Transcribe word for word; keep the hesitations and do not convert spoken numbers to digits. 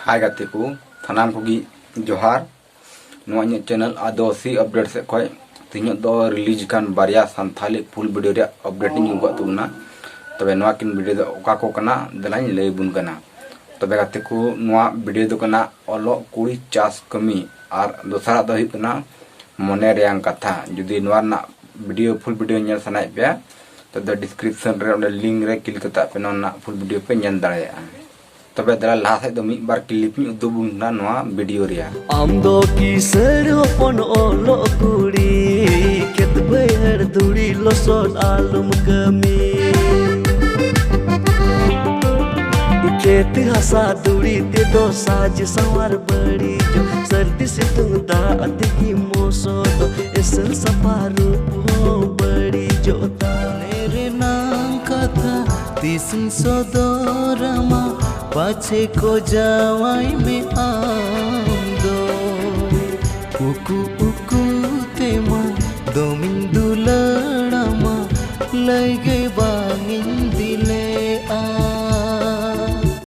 ᱦᱟᱭ ᱜᱟᱛᱮ ᱠᱚ, ᱥᱟᱱᱟᱢ ᱠᱚᱜᱮ ᱡᱚᱦᱟᱨ᱾ ᱱᱚᱣᱟ ᱤᱧᱟᱹᱜ ᱪᱮᱱᱮᱞ ᱟᱹᱫᱤᱵᱟᱹᱥᱤ ᱟᱯᱰᱮᱴ ᱥᱮᱫ ᱠᱷᱚᱱ ᱛᱮᱦᱮᱧᱚᱜ ᱫᱚ ᱨᱤᱞᱤᱡᱽ ᱟᱠᱟᱱ ᱵᱟᱨᱭᱟ ᱥᱟᱱᱛᱷᱟᱞᱤ ᱯᱷᱩᱞ ᱵᱷᱤᱰᱤᱭᱳ ᱨᱮᱭᱟᱜ ᱟᱯᱰᱮᱴ ᱤᱧ ᱟᱹᱜᱩ ᱠᱟᱜ ᱛᱟᱵᱚᱱᱟ᱾ ᱛᱚᱵᱮ ᱱᱚᱣᱟ ᱠᱤᱱ ᱵᱷᱤᱰᱤᱭᱳ ᱫᱚ ᱚᱠᱟ ᱠᱚ ᱠᱟᱱᱟ, ᱫᱮᱞᱟᱧ ᱞᱟᱹᱭ ᱟᱵᱚᱱ ᱠᱟᱱᱟ᱾ ᱛᱚᱵᱮ ᱜᱟᱛᱮ ᱠᱚ, ᱱᱚᱣᱟ ᱵᱷᱤᱰᱤᱭᱳ ᱫᱚ ᱠᱟᱱᱟ ᱚᱞᱚᱜ ᱠᱩᱲᱤ ᱪᱟᱥ ᱠᱟᱹᱢᱤ, ᱟᱨ ᱫᱚᱥᱟᱨᱟᱜ ᱫᱚ ᱦᱩᱭᱩᱜ ᱠᱟᱱᱟ ᱢᱚᱱᱮ ᱨᱮᱭᱟᱝ ᱠᱟᱛᱷᱟ᱾ ᱡᱩᱫᱤ ᱱᱚᱣᱟ ᱨᱮᱱᱟᱜ ᱵᱷᱤᱰᱤᱭᱳ, ᱯᱷᱩᱞ ᱵᱷᱤᱰᱤᱭᱳ ᱧᱮᱞ ᱥᱟᱱᱟᱭᱮᱫ ᱯᱮᱭᱟ, ᱛᱚᱵᱮ ᱰᱤᱥᱠᱨᱤᱯᱥᱚᱱ ᱨᱮ ᱚᱸᱰᱮ ᱞᱤᱝᱠ ᱨᱮ ᱠᱞᱤᱠ ᱠᱟᱛᱮ ᱟᱯᱮ ᱱᱚᱣᱟ ᱨᱮᱱᱟᱜ ᱯᱷᱩᱞ ᱵᱷᱤᱰᱤᱭᱳ ᱯᱮ ᱧᱮᱞ ᱫᱟᱲᱮᱭᱟᱜᱼᱟ᱾ ᱛᱚᱵᱮ ᱫᱮᱞᱟ ᱞᱟᱦᱟ ᱥᱮᱫ ᱫᱚ ᱢᱤᱫ ᱵᱟᱨ ᱠᱞᱤᱯ ᱤᱧ ᱩᱫᱩᱜ ᱟᱵᱚᱱ ᱠᱟᱱᱟ ᱱᱚᱣᱟ ᱵᱷᱤᱰᱤᱭᱳ ᱨᱮᱭᱟᱜ᱾ ᱟᱢ ᱫᱚ ᱠᱤᱥᱟᱹᱬ ᱦᱚᱯᱚᱱ ᱚᱞᱚᱜ ᱠᱩᱲᱤ, ᱠᱷᱮᱛ ᱵᱟᱹᱭᱦᱟᱹᱲ ᱫᱷᱩᱲᱤ ᱞᱚᱥᱚᱫ ᱟᱞᱚᱢ ᱠᱟᱹᱢᱤ᱾ ᱠᱷᱮᱛ ᱦᱟᱥᱟ ᱫᱷᱩᱲᱤ ᱛᱮᱫᱚ ᱥᱟᱡᱽ ᱥᱟᱶᱟᱨ ᱵᱟᱹᱲᱤᱡᱚᱜ, ᱥᱟᱹᱨᱫᱤ ᱥᱤᱛᱩᱝ ᱫᱟᱜ ᱛᱮᱜᱮ ᱢᱚᱥᱚᱫᱚᱜ, ᱮᱥᱮᱞ ᱥᱟᱯᱷᱟ ᱨᱩᱯ ᱦᱚᱸ ᱵᱟᱹᱲᱤᱡᱚᱜ ᱛᱟᱢ᱾ ᱢᱚᱱᱮ ᱨᱮᱱᱟᱝ ᱠᱟᱛᱷᱟ ᱛᱤᱥᱤᱧ ᱥᱚᱫᱚᱨᱟᱢᱟ, ᱯᱟᱪᱷᱮ ᱠᱚ ᱡᱟᱶᱟᱭ ᱢᱮ ᱟᱢ ᱫᱚ᱾ ᱩᱠᱩ ᱩᱠᱩ ᱛᱮᱢᱟ ᱫᱚᱢᱤᱧ ᱫᱩᱞᱟᱹᱲᱟᱢᱟ, ᱞᱟᱹᱭ ᱜᱮ ᱵᱟᱝ ᱤᱧ ᱫᱤᱞᱮᱜᱼᱟ᱾